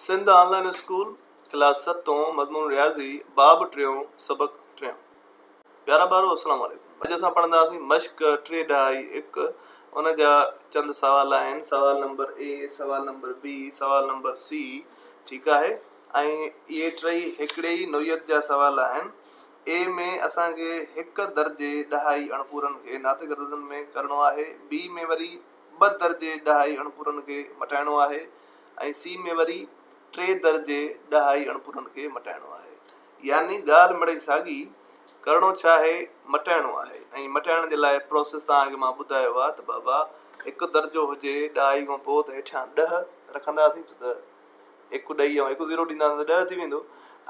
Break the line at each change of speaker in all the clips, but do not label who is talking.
سنڌ آن line school class ستون مضمون رياضي باب ٽيون سبق ٽيون پيارا ٻارو السلام عليڪم اڄ اسان پڙهنداسين مشق ٽي ڏهائي هڪ ان جا چند سوال آهن سوال نمبر اي سوال نمبر بي سوال نمبر سي ٺيڪ آهي ۽ اهي ٽئي هڪڙي ئي نوعيت جا سوال آهن اي ۾ اسان کي هڪ درجي ڏهائي اڻپورن کي ناطق عددن ۾ ڪرڻو آهي بي ۾ وري ٻه درجي ڏهائي اڻپورن کي مٽائڻو آهي ۽ سي ۾ وري ٽي درجي ڏهائي اڻپورن کي مٽائڻو آهي. يعني ڳالهه مڙئي ساڳي، ڪرڻو ڇا آهي، مٽائڻو آهي ۽ مٽائڻ جي لاء پروسيس توهان کي مان ٻڌايو آهي ته بابا هڪ درجو هجي ڏهائي کان پوء ته هيٺيان ڏهه رکنداسين ڇو ته هڪ ڏهي ۽ هڪ زيرو ڏينداسين ته ڏهه ٿي ويندو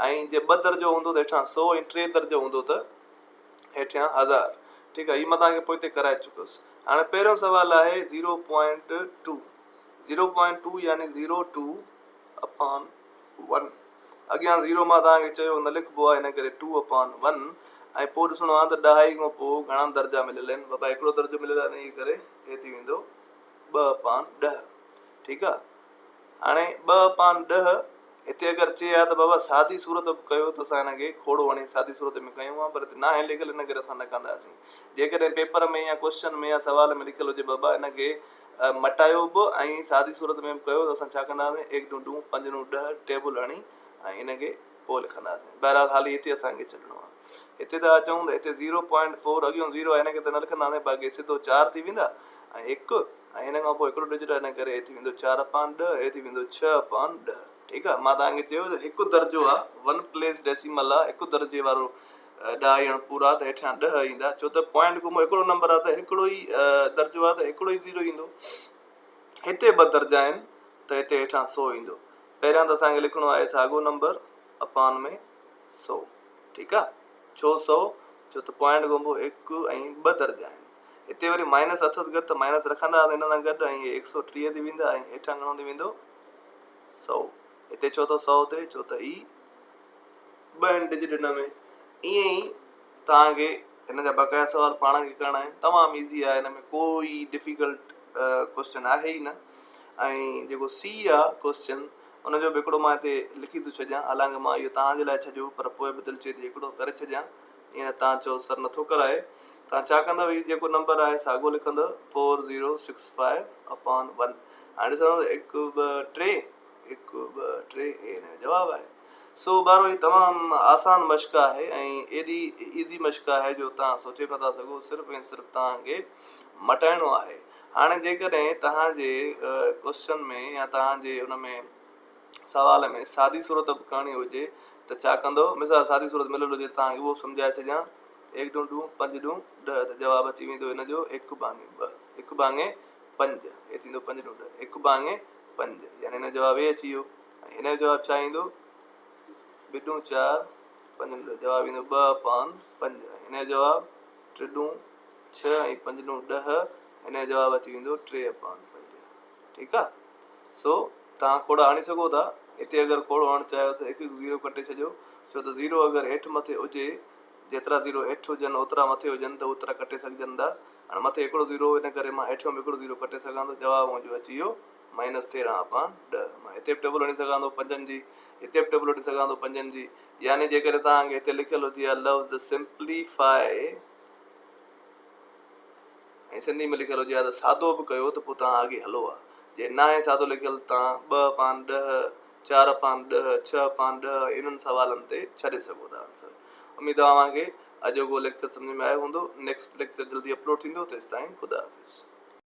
۽ جي ٻه درجو هوندو ته هيٺان سو ۽ ٽي درجو هوندو ته هيٺيان هزار. ٺيڪ آهي هي مان توهان کي پوئتي ڪرائي چڪس. هاڻي پهريون سوال آهي zero point two zero point two يعني زيرو ٽو اپان ون اڳيان زيرو مان توهان کي چيو نه لکبو آهي ان ڪري ٽو اپان ون ۽ پوء ڏسڻو آهي ته ڏهائي کان پوء گهڻا درجا مليل آهن بابا هڪڙو درجو مليل آهي ان ڪري هي ٿي ويندو ٻه اپان ڏهه ٺيڪ آهي هاڻي ٻه اپان ڏهه هتي اگر چئي ها ته بابا سادي صورت به ڪيو ته اسان هن کي کوڙو هڻي سادي صورت ۾ ڪيون ها پر هتي ناهي لکيل ان ڪري اسان نه ڪنداسين. جيڪڏهن پيپر ۾ يا ڪوئسچن ۾ يا سوال ۾ لکيل هجي بابا هن کي مٽايو به ۽ سادي صورت ۾ به ڪيو ته اسان ڇا ڪنداسين ايڪ ڏون ڏون پنج ڏون ڏهه ٽيبل هڻي ۽ ان کي پوء لکنداسين. بهرحال حالي هتي اسان کي ڇڏڻو آهي. هتي ٿا اچون ته هتي زيرو پوائنٽ فور اڳيون زيرو آهي هن کي ته نه لکنداسين باقي سڌو چار ٿي ويندا ۽ هڪ ۽ هن کان پوء هڪڙو ڊجٽ آهي ان ڪري هي ٿي ويندو چار اپان ڏهه هي ٿي ويندو ڇهه اپان ڏهه ٺيڪ آهي مان توهان کي چيو ته هڪ درجو آهي ون پليس ڊيسيمل آهي هڪ درجي وارو ڏهائي هڻ پورا ته هيٺيان ڏهه ايندا ڇو ته پوائنٽ کان پوء هڪڙو نمبر آهي ته هڪڙو ئي درجو آهي ته هڪڙو ئي زيرو ايندو هتي ٻه درجا آهن ته هتي هيٺان سو ايندو پهريان ته اسان کي لکڻو آهي ساڳو نمبر اپان ۾ سو ٺيڪ آهي ڇو سو ڇو ته پوائنٽ کان پوء هڪ ۽ ٻه درجا آهن هتي وري مائنس اٿس گڏ ته مائنس رکندا هن سان گڏ ۽ هي هڪ سو 30 ٿي ويندا ۽ هيٺان گهڻو ٿي ويندو 100 هتي ڇو ٿو 100 ٿئي ڇو ته هي ٻه آهن ڊجٽ هن ۾ ائين ئي توهان کي هن جا بقايا سوال پاڻ کي ڪرڻا آهن تمام ايزي آهي هن ۾ ڪوئي ڊفيڪلٽ ڪوشچن آهي ئي نه ۽ جيڪو سي آ ڪوشچن ان جو به هڪڙو مان هتي لکي ٿو ڇڏيان حالانڪه مان اهو توهان جي لاء ڇڏيو پر پوء به دل چئي ٿي هڪڙو ڪري ڇڏيان ائين نه تان چئو سر نٿو ڪرائي تان ڇا ڪندؤ هي جيڪو نمبر آهي ساڳو لکندؤ four zero six five upon one هاڻي ڏسندؤ ته هڪ ٻه ٽي هڪ ٻه ٽي هي هن جو جواب آهي سو ٻارو هي تمام آسان مشق آهي ۽ ايڏي ايزي مشق آهي جو تان سوچي به نٿا سگهو صرف ۽ صرف تان کي مٽائڻو آهي هاڻي جيڪڏهن تهان جي ڪوشچن ۾ يا تهان جي ان ۾ سوال ۾ سادي صورت به ڪرڻي هجي ته ڇا ڪندؤ؟ مثال سادي صورت مليل هجي ته توهان کي اهو به سمجهائي ڇڏيان ايڪ ڏون ڏون پنج ڏون ڏهه ته جواب اچي ويندو هن جو هڪ ڀاڱي ٻه هڪ ڀاڱي پنج هي ٿيندو پنج ڏون ڏهه هڪ ڀاڱي پنج يعني هن جو جواب هي اچي ويو ۽ هن جو جواب ڇا ايندو ٻه ڏون چار پنج ڏون ڏهه جواب ايندو ٻه اپان پنج هن جو جواب ٽي ڏون ڇهه ۽ پنج ڏون ڏهه هن جو جواب اچي ويندو ٽي اپان پنج ٺيڪ آ سو توهان کوڙا هڻي سگهو ٿا. هتي اگر کوڙو هڻڻ چاهيو ته هڪ هڪ زيرو ڪٽي ڇڏيو ڇو ته زيرو اگر هيٺ مٿي هجي جيترا زيرو هيٺ هجن اوترا مٿي هجن ته اوترا ڪٽي سگهجن ٿا. هاڻي مٿي هڪڙو زيرو هو ان ڪري مان هيٺيون به هڪڙو زيرو ڪٽي سگهان ٿو جواب منهنجو اچي ويو مائنس تيرهن اپان ڏهه. مان هتي به ٽيبل هڻي سگهان ٿو پنجن جي هتي به ٽيبل هڻي سگهان ٿو پنجن جي يعني جيڪڏهن توهان کي هتي لکيل هجي ها لفظ سمپليفائي ۽ سنڌي ۾ لکيل هجي ها ته سادو به ڪيو ته پوء توهان اڳي هلو ها. جي ناهي سادو لکيل ته توهان ٻه اپان ڏهه، چار اپان ڏهه، ڇهه اپان ڏهه انهن سوالن تي ڇڏي سگهو ٿا آنسر. اميد آهي اوهان کي اڄوڪو ليڪچر سمجهه ۾ آيو هوندو. نيڪسٽ ليڪچر جلدي اپلوڊ ٿيندو تيستائين خدا حافظ.